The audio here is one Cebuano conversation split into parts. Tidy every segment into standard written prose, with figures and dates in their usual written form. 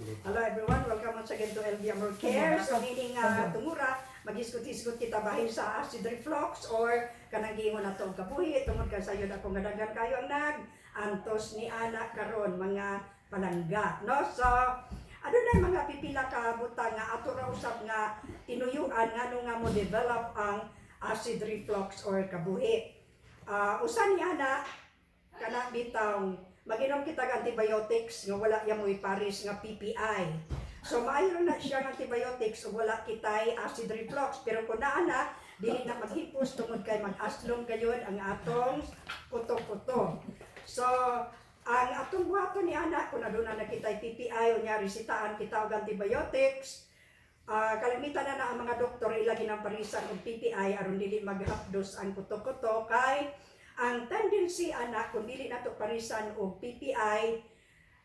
Hello everyone, welcome once again to LB Amor Care. So meaning tungura, maghisgot-hisgot kita bahin sa acid reflux or kanang giingon nato og kabuhi tungod kay sayon ako nga daghan kayo ang nag antos ni ana karon, mga palangga, no? So adunay mga pipila ka butang nga ato ra usab nga tinuyuan ngano nga mo develop ang acid reflux or kabuhi. Usa ni ana, kana bitang maginom kita og antibiotics nga wala ya mo'y paris nga PPI. So maayo na siya ng antibiotics ug wala kitay acid reflux, pero kung naa na, dili na maghipos tungod kay mag-aslom gayud ang atong kuto-kuto. So ang atong buhaton ni ana kung aduna na kitay PPI o nya resitaan kita og antibiotics, kalamitan na na ang mga doktor ila ginamparisan og PPI aron dili maghapdos ang kuto-kuto, kay ang tendency ana, kung dili nato parisan og PPI,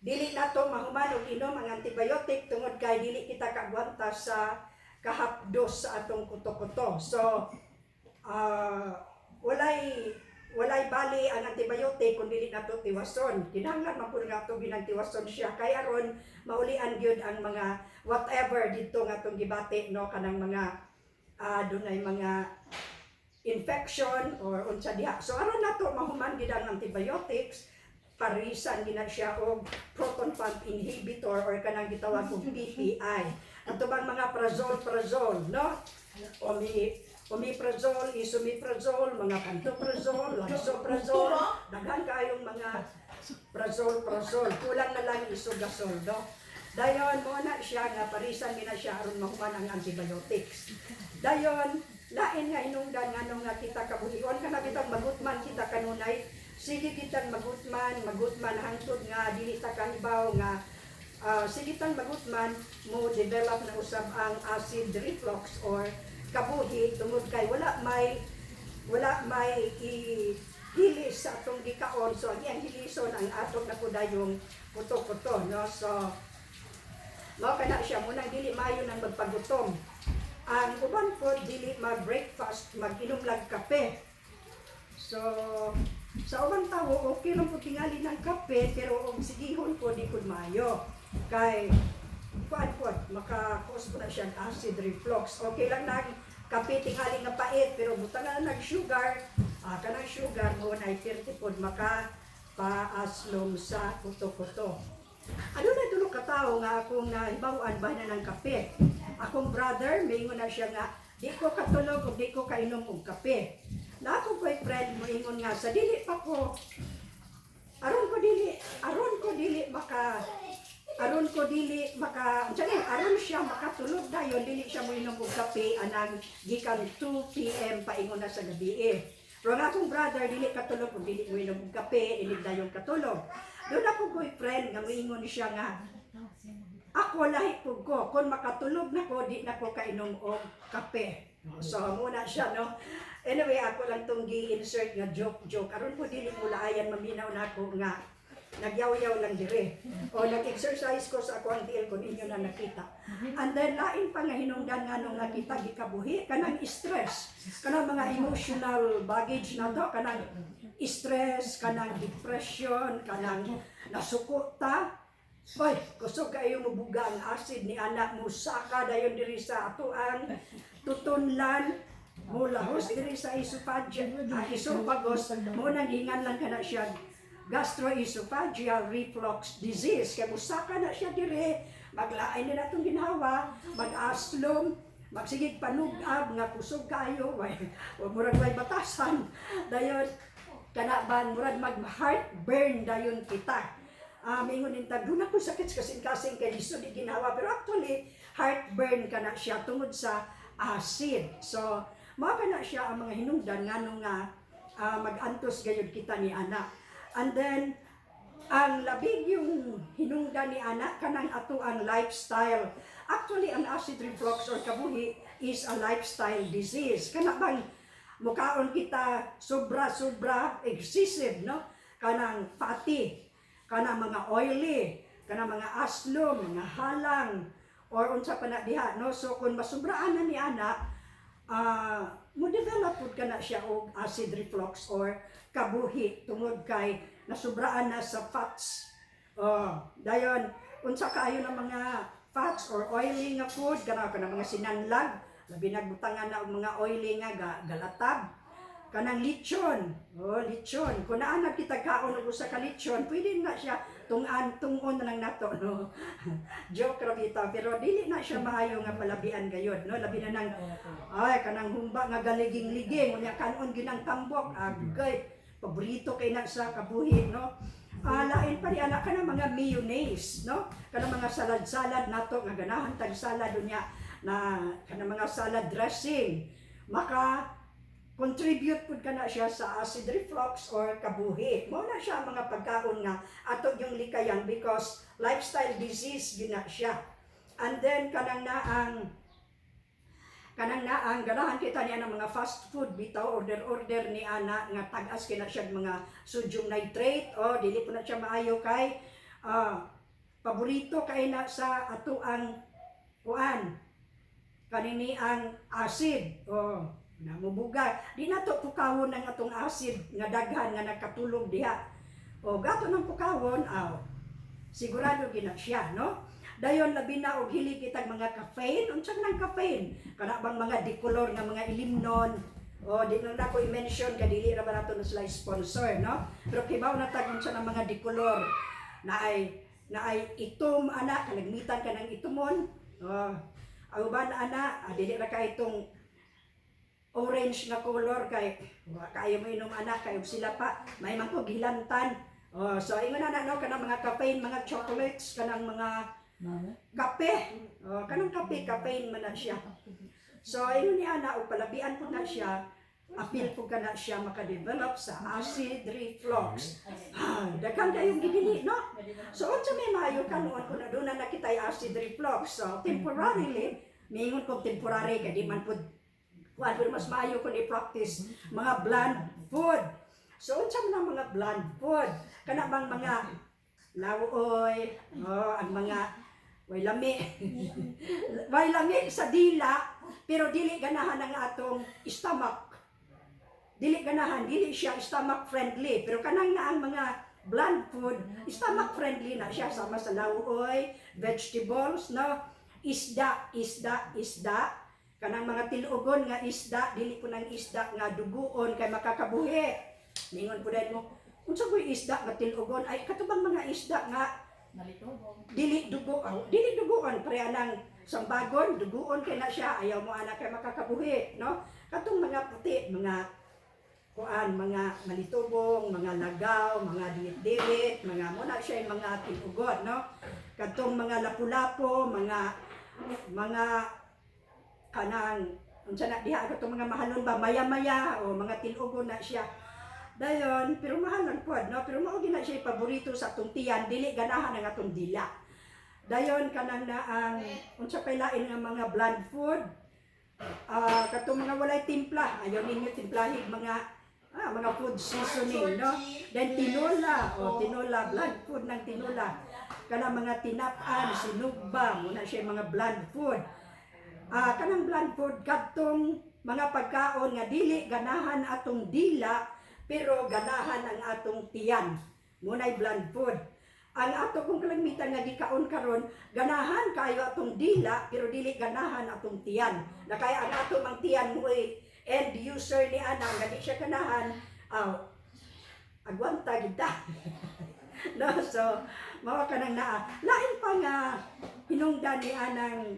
dili nato mahuman og inom ang antibiotic tungod kay dili kita kaagwanta sa kahapdos sa atong kuto-kuto. So walay bali ang antibiotic kung dili nato tiwason. Kinahanglan man pud nga ato ginang tiwason siya kay aron maulian gyud ang mga whatever didto nga atong gibati, no, kanang mga dunay mga infection or unsa diha. So aron nato mahuman gid ang antibiotics, parisan gina siya og proton pump inhibitor or kanang gitawag og PPI. Ato bang mga prazole prazole, no? Omeprazole, esomeprazole, mga pantoprazole, lansoprazole, daghan kayong mga prazole prazole. Kulang na lang isogasol, no? Dayon mo na siya nga parisan gina siya aron mahuman ang antibiotics. Dayon, lain nga hinungdan ngano nga kita kabuhion, kana bitang magutman kita kanunay, sige kitang magutman, magutman hangtod nga dili ta kahibaw nga sige tang magutman, mo develop na usab ang acid reflux or kabuhi tungod kay wala may i hilis sa atong gikaon. So ang iyang hilison ang atong nakudayong kuto-kuto, no? So mao kana siya munang dili maayo nang magpagutom. Ang uban po dili mag-breakfast, mag-inom lang kape. So sa ubang tawo okay lang po tingali ng kape, pero og sigihon po di pud maayo kay kuan pod, maka-cause po na siya acid reflux. Okay lang nang kape tingali nga pait, pero butangan na nag sugar, kanang sugar mo na pirti pod maka paaslom sa kuto-kuto. Ano na dulo ka tawo nga akong nahibaw-an ba na ng kape. Akong brother, maingon na siya nga, "Di ko katulog ug di ko kainom og kape." Na akong boyfriend moingon nga sa dili pa ko aron ko dili maka unsa ni, aron siya makatulog dayon, dili siya moinom og kape anang gikan 2 PM paingon na sa gabi eh. Pero ang akong brother dili katulog kung dili moinom og kape, dili dayon katulog. Doon ako boyfriend nga moingon siya nga, "Ako lahi pud ko, kung makatulog na ko, di na ko kainom og kape." So muna siya, no? Anyway, ako lang tong gi-insert nga joke joke aron po dili mo laayan maminaw na ako nga nagyaw-yaw lang dire. O nag-exercise ko sa ako ang tiil kung inyo na nakita. And then lain pa nga hinungdan nga nung nakita gikabuhi, kanang stress, kanang mga emotional baggage na to, kanang stress, kanang depression, kanang nasuko ta. Oy, kusog kayo mubuga ang acid ni anak mo, saka dayon diri sa ato ang tutunlan, mulahos diri sa esophagus mo, nang hingan lang kana siya gastroesophageal reflux disease kay musaka na siya dire, maglain na natong ginhawa, mag-aslom, magsigig panugab nga kusog kayo, way wa murag way batasan. Dayon kana ban murag mag heartburn dayon kita. Mingon din tag doon ako sakit sa kasing-kasing kay lisod di ginawa, pero actually heartburn kana siya tungod sa acid. So mao kana siya ang mga hinungdan ngano nga mag-antos gayud kita ni ana. And then ang labig yung hinungdan ni ana, kanang ato ang lifestyle. Actually, ang acid reflux or kabuhi is a lifestyle disease. Kana bang mukaon kita sobra-sobra, excessive, no, kanang fatty, kanang mga oily, kanang mga aslom, mga halang or unsa pa na diha, no? So kung masubraan na ni ana, mo develop pud kana siya og acid reflux or kabuhi tungod kay nasubraan na sa fats. Oh, dayon Unsa kaayo ng mga fats or oily nga food, kana kana mga sinanlag, labi nagbutangan na og mga oily nga galatag. Kanang lechon, oh, lechon. Kung naa na kita kaon og usa ka lechon, pwede na siya tungan tungon na lang nato, no? Joke ra bitaw, pero dili na siya maayo nga palabian gayod, no? Labi na nang ay kanang humba nga galiging-liging, unya kanon ginang tambok, agay paborito kay na sa kabuhi, no? Ah, lain pa ri ana kanang mga mayonnaise, no? Kanang mga salad-salad nato nga ganahan tag salad, unya na kanang mga salad dressing, maka contribute pud kana siya sa acid reflux or kabuhi. Mao na siya ang mga pagkaon nga ato yung likayan because lifestyle disease gyud na siya. And then kanang naang ganahan kita niya ng mga fast food bitaw, order-order ni ana nga tag-as kina siya mga sodium nitrate o dili po na siya maayo kay paborito kay na sa ato ang kuan kanini ang acid o namubuga. Di na to pukawon ang atong acid nga daghan nga nakatulog diha o gato ng pukawon, aw, sigurado gina siya, no? Dayon labi na og hilig kitag mga caffeine. Unsa nang caffeine? Kana bang mga dikolor nga mga ilimnon? O di lang nako i-mention kay dili ra ba nato na sila sponsor, no? Pero kibaw na tag unsa ng mga dikolor na ay itom ana, kalagmitan ka ng itumon. Oh, ang uban ana, dili ra kay itong orange nga color kay wa kaayo mo inom anak kay ug sila pa may man ko gilantan. Oh, so ingon na no, kanang mga caffeine, mga chocolates, kanang mga kape. Oh, kanang kape, caffeine man na siya. So ingon ni ana og palabian po na siya, apil po ka na siya makadevelop sa acid reflux. Ah, daghan kayong gidili, no? So unsa may maayo kanuon kung aduna na kitay acid reflux? So temporarily, mingon kog temporary kay di man pud kuan, pero mas maayo kung i-practice mga bland food. So unsa man ang mga bland food? Kana bang mga lawoy, oh, ang mga way lami. Way lami sa dila, pero dili ganahan ang atong stomach. Dili ganahan, dili siya stomach friendly. Pero kanang na ang mga bland food, stomach friendly na siya, sama sa lawoy, vegetables, no? Isda, isda, isda. Kanang mga tilugon nga isda, dili po nang isda nga duguon kay makakabuhi. Ningon po dahil mo, unsa ko'y isda nga tilugon? Ay, katubang mga isda nga Nalitubong. Dili dugo, aw, dili duguon, pareha ng sambagon, duguon kay na siya, ayaw mo ana kay makakabuhi, no? Katong mga puti, mga kuan, mga malitubong, mga lagaw, mga dilit-dilit, mga muna siya yung mga tilugon, no? Katong mga lapu-lapo, mga kanang unsa na diha, katong mga mahalon ba, maya-maya o mga tilugon na siya. Dayon, pero mahal lang pod, no? Pero mao gina siya paborito sa atong tiyan, dili ganahan ang atong dila. Dayon kanang na ang unsa pay lain nga mga bland food? Ah, katong mga walay timpla, ayaw ninyo timplahig mga food seasoning, no? Then tinola, o tinola, bland food ng tinola. Kanang mga tinap-an, sinugba, muna siya yung mga bland food. Ah, kanang bland food kadtong mga pagkaon nga dili ganahan atong dila pero ganahan ang atong tiyan. Muna'y bland food. Ang ato kong kalagmitan nga gikaon karon, ganahan kayo atong dila pero dili ganahan atong tiyan. Na kaya ang ato mang tiyan mo'y end user ni ana nga di siya ganahan, aw, agwanta gid ta. No, so mao ka nang naa. Lain pa nga hinungdan ni anang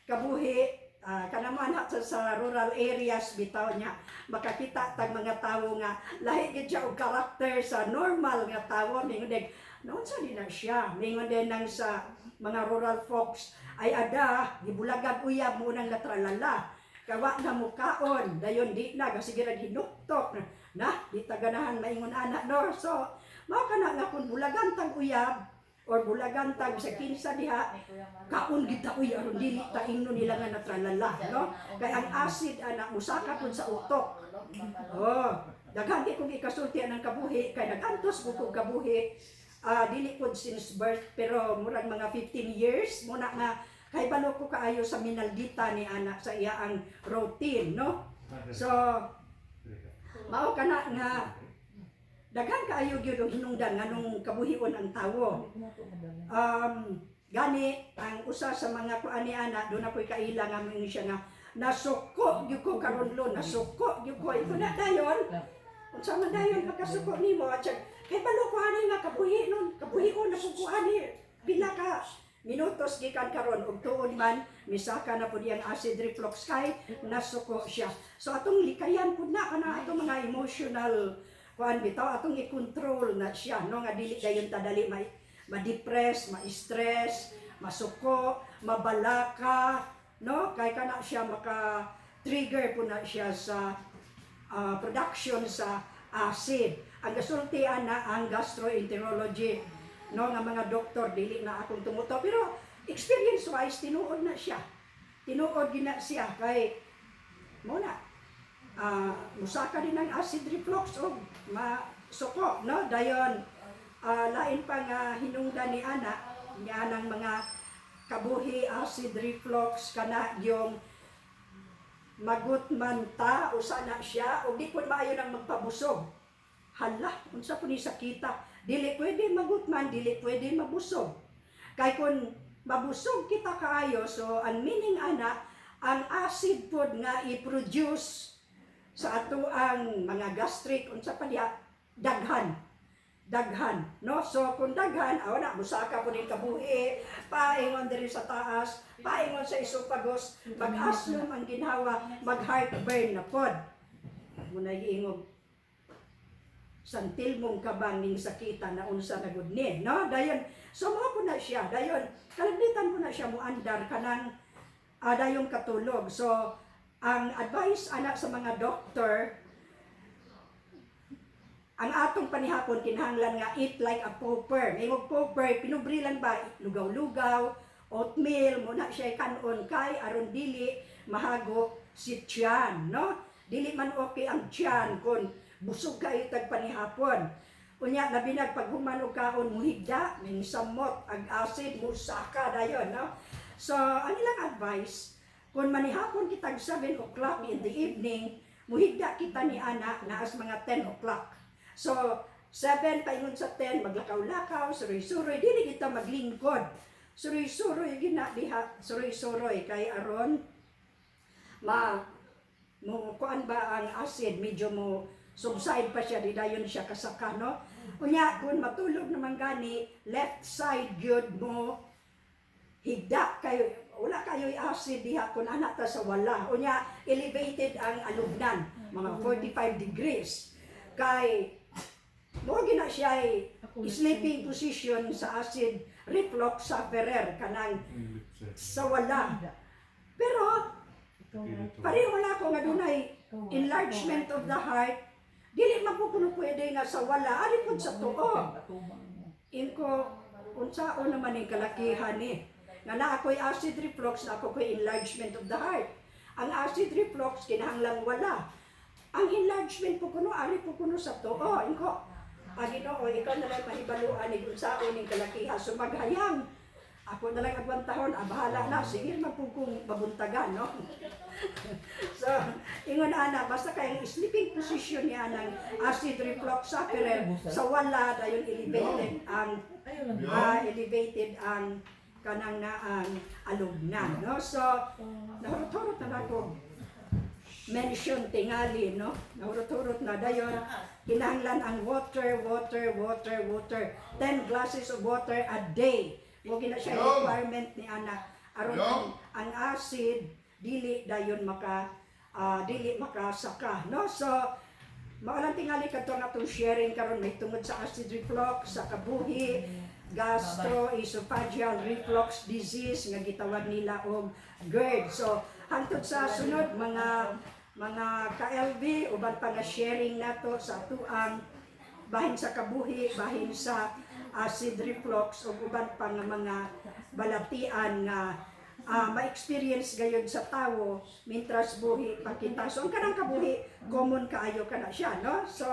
kabuhi, kanang mga sa rural areas bitaw niya makakita tag mga tawo nga lahi gid siya og karakter sa normal nga tawo. Mingon din noon sa di na siya, mingon din nang sa mga rural folks ay ada gibulagag uyab mo nang latralala kawa na mukaon, dayon di na kasi ra hinuktok na di ta ganahan maingon ana, no? So mao kana nga kung bulagan tag uyab or bulagan tag sa kinsa diha, kaon gid ta uy aron dili ta ingno nila nga natralala, no? Kay ang acid ana musaka pud sa utok. Oh, daghan di kong ikasulti ang kabuhi kay nagantos ko kog kabuhi. Ah, dili pod since birth pero murag mga 15 years muna nga kay balo ko kaayo sa minaldita ni ana sa iya ang routine, no? So mao kana nga daghan kaayo gyud ang hinungdan nganong kabuhion ang tawo. Gani ang usa sa mga kuan ni ana, doon ako'y kaila nga moingon siya nga, "Nasuko gyud ko karon lo, nasuko gyud ko." Iko na dayon, unsa man dayon pagkasuko nimo? At siya, kay balo ko ani nga kabuhi nun, kabuhion na pud ko ani pila ka minutos gikan karon. Ug tuod man, misaka na pud iyang acid reflux kay nasuko siya. So atong likayan pud na kana atong mga emotional kuan bitaw, atong i-control na siya, no, nga dili dayon tadali may ma-depress, ma-stress, masuko, mabalaka, no? Kay kana siya maka trigger po na siya sa production sa acid. Ang gasulti ana ang gastroenterology, no, nga mga doktor, dili na akong tumuto, pero experience wise tinuod na siya. Tinuod gina siya kay mo na musaka din ang acid reflux o masuko, no? Dayon lain pa nga hinungdan ni ana nga ng mga kabuhi, acid reflux, kana yung magutman ta, usa na siya, o di pud maayo nang magpabusog. Hala, unsa po ni sakita? Dili pwede magutman, dili pwede mabusog. Kay kung mabusog kita kaayo, so ang meaning ana, ang acid pod nga i-produce sa ato ang mga gastric, unsa pa diha, daghan daghan, no? So kung daghan, aw na musaka po din kabuhi, paingon diri sa taas, paingon sa esophagus, mag-aslom ang ginhawa, mag heartburn na pod muna. Giingog santil mong kabang ning sakita na unsa na gud ni, no? Dayon so mo po na siya, dayon kalimlitan po na siya muandar kanang dayong katulog. So ang advice ana sa mga doktor, ang atong panihapon kinahanglan nga eat like a pauper. Ingog pauper, pinubre lang ba, lugaw-lugaw, oatmeal, muna siya kanon kay aron dili mahago si tiyan, no? Dili man okay ang tiyan kung busog kayo tag panihapon. Unya, labi na paghuman og kaon muhigda, ning samot ag acid musaka dayon, no? So, ang ilang advice, kung manihapon kitag 7 o'clock in the evening, muhigda kita ni ana naas mga 10 o'clock. So, 7 paingon sa 10, maglakaw-lakaw, suroy-suroy, dili kita maglingkod. Suroy-suroy gina diha, suroy-suroy kay aron ma mo kuan ba ang acid, medyo mo subside pa siya, di dayon siya kasaka, no? Unya kung matulog naman gani, left side gyud mo higda kayo, wala kayo acid diha kung ana ta sa wala. Unya elevated ang alugnan, mga 45 degrees, kay mo gina siya ay sleeping position sa acid reflux sufferer, kanang sa wala. Pero pareho wala ko nga dunay enlargement of the heart, dili man po kuno pwede nga sa wala, ari pud sa tuo. Inko, unsaon naman ang kalakihan ni nga naa ako'y acid reflux, na ako ko'y enlargement of the heart? Ang acid reflux kinahanglan wala, ang enlargement po kuno ari po kuno sa tuo. Inko, ah, Ginoo, ikaw na lang mahibaluan ni unsaon ning kalakihan. So maghayang ako na lang agwantahon, ah, bahala na, sige man po kung mabuntagan, no? So, ingon ana, basta kay ang sleeping position niya ng acid reflux sufferer, sa wala, dayon elevated ang elevated ang kanang na ang alugnan, no? So, nahurot-hurot na ako mention tingali, no? Nahurot-hurot na. Dayon kinahanglan ang water, water, water, water. 10 glasses of water a day. Mo gina siya Yong! Requirement ni ana aron Yong! ang acid dili dayon maka dili makasaka, no? So mao lang tingali kadto ang atong sharing karon may tungod sa acid reflux, sa kabuhi, gastroesophageal reflux disease nga gitawag nila og GERD. So hangtod sa sunod, mga ka-LV, uban pa nga sharing nato sa atuang bahin sa kabuhi, bahin sa acid reflux ug uban pa nga mga balatian nga ma-experience gayud sa tawo mintras buhi pa kita. So ang kanang kabuhi, common kaayo kana siya, no? So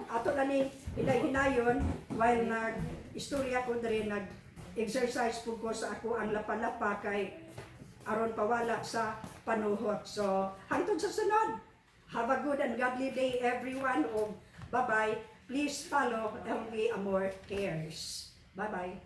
ato na ni hinay-hinayon while nag istorya ko diri, nag exercise po ko sa ako ang lapa-lapa kay aron pawala sa panuhot. So hangtod sa sunod, have a good and godly day, everyone, ug bye-bye. Please follow LV Amor Cares. Bye-bye.